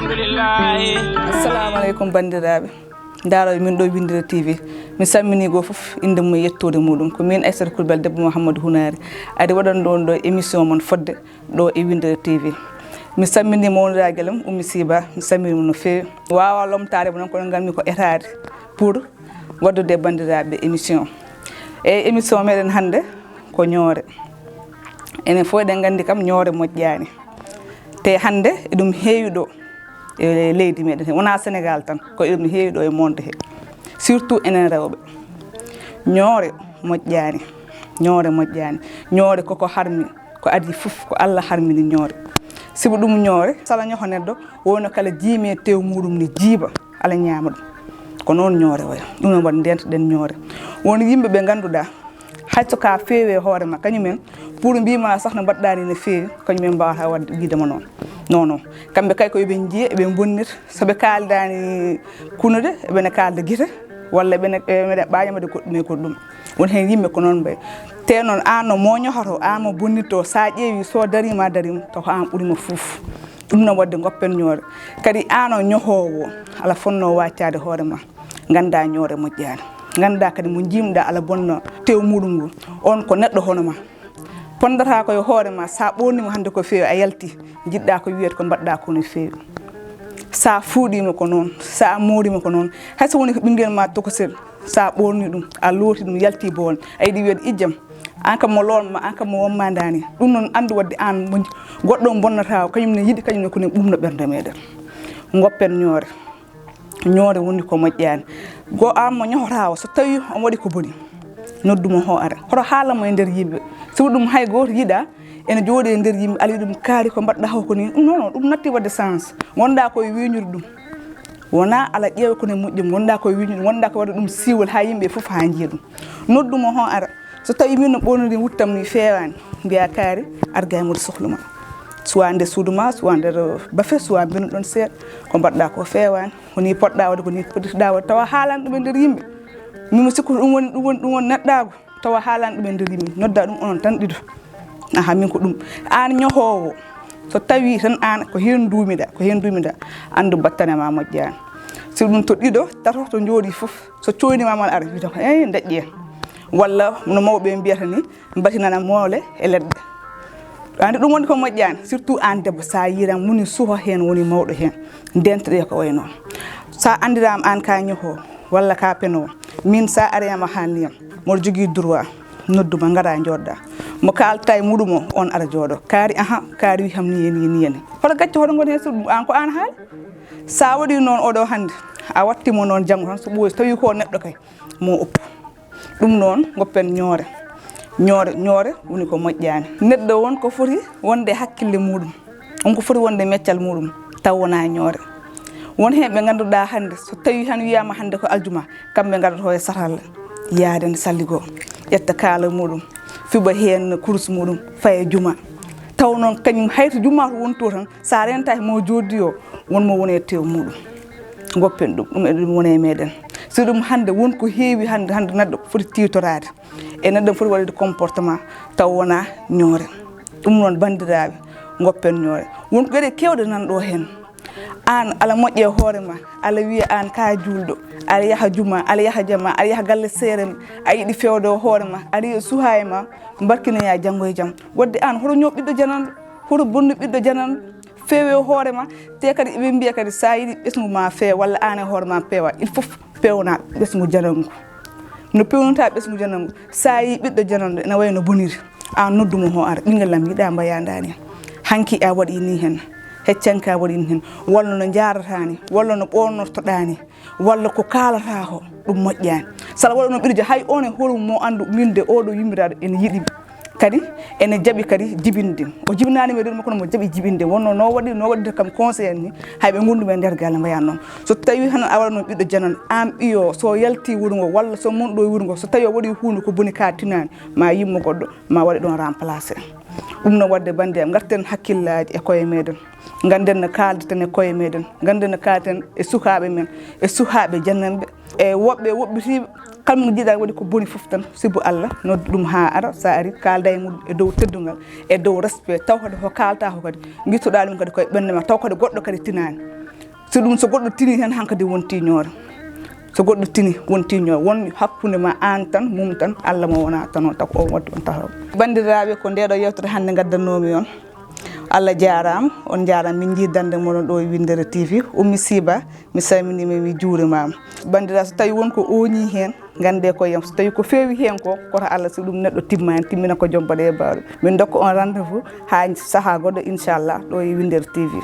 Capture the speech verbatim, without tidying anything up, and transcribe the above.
Assalamu aleykum, banndiraaɓe. Ndaarooɓe min ɗo Winndere T V, mi salminii goo fof innde mum e yettoode muɗum. Ko miin Aissata Coulibaly, debbo Mouhamadou Hunaari, ari waɗande on ɗo émission mon Fodde ɗo e Winndere T V. Mi salminii mawniraagal am Ummi Siba, mi salminii mo no feewi. Waawaa lomtaade mo noon, kono nganmi ko etaade pour waɗdude e banndiraaɓe émission. E émission meɗen hannde ko ñoore. Enen fof eɗen nganndi kam ñoore moƴƴaani. Te hannde eɗum heewi ɗo e leydi meɗen he. Wonaa Senegaal tan, ko eɗum heewi ɗo e monde he. Surtout enen rewɓe. Ñoore moƴƴaani. Ñoore moƴƴaani. Ñoore koko harmi, ko adii fof ko Allah harmini ñoore. Sibu ɗum ñoore, sala ñoho neɗɗo, wonno kala jiimi e tew muɗum ne jiiba, ala ñaama ɗum. Ko noon ñoore wayi. Ɗum noon waɗi ndeentoɗen ñoore. Won yimɓe ɓe ngannduɗaa, hay so ka feewi e hoore ma, kañumen, pour mbima sax no mbaɗɗaa ni no feewi, kañumen mbaawata waɗde wiide ma noon. Non, non. Kamɓe kay ko yoɓe njiye, eɓe bonnita. So ɓe kaaldaani kunude, eɓene kaalda gite, walla eɓene, eɓene ɓaaña mbaɗde goɗɗum e goɗɗum. Won heen yimɓe ko noon mbayi. Te noon, aan no mo ñohoto, aan mo bonnitto, sa ƴeewi, so darima, darima, taw ko aan ɓuri mo fof. Ɗum noon waɗde ngoppen ñoore. Kadi aan o ñohoowo, ala fonnoo waccaade hoore ma. Ngannda ñoore moƴƴaani. Ngannda kadi mo njiimɗa ala bonna tew muɗum ngu. On ko neɗɗo hono ma. Pondata ko e hoore ma, sa ɓoornima hannde ko feewi, a yalti, njiɗɗa ko wiyete ko mbaɗɗa ko no feewi. Sa fuuɗima ko noon, sa moorima ko noon. Hay so woni ko ɓinngel ma tokosel, sa ɓoorni ɗum, a looti ɗum, yalti boon, a yiɗi wiyede ijjam. Aan kam mo loolma, aan kam mo wonma ndaani. Ɗum noon anndu waɗde aan mo goɗɗo on bonnata o, kañum ne yiɗi, kañum ne ko ne ɓuumno ɓernde meɗen. Ngoppen ñoore. Ñoore woni ko moƴƴaani. Go aan mo ñohotaawo, so tawi omo waɗi ko boni, noddu mo ho ara. Hoto haala mo e nder yimɓe. Sibu ɗum hay gooto yiɗa ene jooɗi e nder yimɓe, ala ɗum kaari ko mbaɗɗa ho ko ni. Ɗum noon, ɗum natti waɗde sens. Ngonɗa ko e wiñude ɗum. Wona ala ƴeewa ko ne moƴƴi, ngonɗa ko e wiñude, ngonɗa ko waɗa ɗum siiwal haa yimɓe fof haa njiya ɗum. Noddu mo ho ara. So tawi min no ɓornodi wuttam ni feewaani, mbiya kaari, arga e mboɗo sohlu ma. Soit nder suudu ma, soit nder bafe, soit mbinu ɗon seeɗa, ko mbaɗɗa ko feewaani, ko ni poɗɗa waɗde, ko ni poɗɗitoɗa waɗde, tawa haalan ɗum e nder yimɓe. Min mi sikku ɗum woni, ɗum woni, ɗum woni neɗɗaagu, tawa haalan ɗum e nder yimɓe. Nodda ɗum onon tan ɗiɗo. Aha, min ko ɗum. Aan ñohoowo, so tawi tan aan ko heen duumiɗa, ko heen duumiɗa, anndu battane ma moƴƴaani. Si ɗum to ɗiɗo, tato to njooɗi fof, so coynima mal ara, wiyata ko, "Eey, ndeƴƴe." Walla no mawɓe mbiyata ni, "Mbatinana moole e leɗɗe." Andi ɗum woni ko moƴƴaani, surtout aan debbo, sa yiiran woni suho heen, woni mawɗo heen, ndentoɗe ko wayi noon. Sa anndiraama aan ka ñoho, walla ka peno, min sa ariyama haalniyam, mboɗo jogii droit noddu ma, ngara njooɗɗa. Mo kaalta e muɗum o, on ara jooɗo. Kaari, aha, kaari wi ham ni, ni, ni, ni. Hoto gacce, hoto ngoni heen, surtout aan ko aan haali. Sa waɗi noon oɗo hannde, a watti mo noon janngo tan, so ɓooyi, so tawi ko neɗɗo kay, mo oppu. Ɗum noon, ngoppen ñoore. Ñoore, ñoore woni ko moƴƴaani. Neɗɗo won ko foti wonde hakkille muɗum. Won ko foti wonde meccal muɗum, taw wonaa ñoore. Won heen ɓe ngannduɗaa hannde, so tawi han wiyaama hannde ko aljuma, kamɓe ngarata e saralla, yaade nde salligo, ƴetta kaala muɗum, fiɓa heen kurus muɗum, faya juma. Taw noon kañum hay to juma to woni to tan, sa rentaaki mo jooɗdi o, won mo woni e tew muɗum. Ngoppen ɗum, ɗum e ɗum woni e meɗen. So ɗum hannde won ko heewi hannde, hannde neɗɗo foti tiitoraade. E neɗɗo foti waɗude comportement taw wona ñoore. Ɗum noon banndiraaɓe, ngoppen ñoore. Won ko geɗe keewɗe nan ɗo heen. Aan ala moƴƴe e hoore ma, ala wiya aan ka juulɗo, ala yaha juma, ala yaha jama, ala yaha galle seere, a yiɗi fewde o hoore ma, a riya suha e ma, mbarkinoya janngo e jam. Waɗde aan hoto ñoow ɓiɗɗo jananɗo, hoto bonnu ɓiɗɗo jananɗo, feewe hoore ma. Te kadi eɓe mbiya kadi sa yiɗi ɓesngu ma feewa walla aan e hoore ma peewa, il faut pewna ɓesngu janangu. No pewnata ɓesngu janangu, sa yi ɓiɗɗo jananɗo ene wayi no boniri, a noddu mo ho ara, "Ɓinngel lam, yiɗa mbayandani hanki a waɗi ni hen, heccanka a waɗi ni hen, walla no jaarata ni, walla no ɓornortoɗa ni, walla ko kaalata ko ɗum moƴƴani." Sala waɗa noon ɓiɗɗo ja, hay on e hoore mum mo anndu min de oɗo yummiraɗo ene yiɗi kadi ene jaɓi kadi jibinde. O jibinaani mi e dow makko, kono mo jaɓi jibinde. Wonno no waɗi, no waɗirta kam conseil en ni, hay ɓe ngondu ɓe nder galle mbayan noon. So tawi tan a waɗa noon ɓiɗɗo janan, aan ɓiyo, so yalti wuro ngo, walla so mon ɗo wuro ngo, so tawi o waɗi huunde ko boni ka tinani, ma yimmo goɗɗo, ma waɗi ɗon remplacé. Ɗum no waɗde bannde am, ngarten hakkillaaji e koye meɗen. Ngannden no kaaldeten e koye meɗen. Ngannden no kaaldeten e sukaaɓe men, e sukaaɓe jannanɓe, e woɓɓe woɓɓitiiɓe. Kala mo jiiɗa waɗi ko boni fof tan, sibu Allah, noddu ɗum haa ara, so a ari, kaalda e mum e dow teddungal, e dow respect, taw kadi ko kaalta ko kadi, ngittuɗa ɗum kadi koye ɓernde ma, taw kadi goɗɗo kadi tinaani. So ɗum, so goɗɗo tini heen, hankadi wonti ñoore. So goɗɗo tini, wonti ñoore. Won hakkunde ma aan tan, mum tan, Allah mo wona tan, o taw ko on waddi on tahaw. Banndiraaɓe, ko ndeɗo yewtere hannde ngaddanoomi on. Allah jaaraama, on njaaraama, min njii dannde moɗon ɗo e Winndere T V. Ummi Siiba, mi salminiima, mi juurimaama. Banndiraaɓe, so tawi won ko ooñii heen, nganndee ko yam. So tawi ko feewi heen ko, koto Allah, so ɗum neɗɗo timma heen, timmina ko joom baɗe e baawɗe. Min ndokka on rendez-vous haa sahaa goɗɗo, inchallah, ɗo e Winndere T V.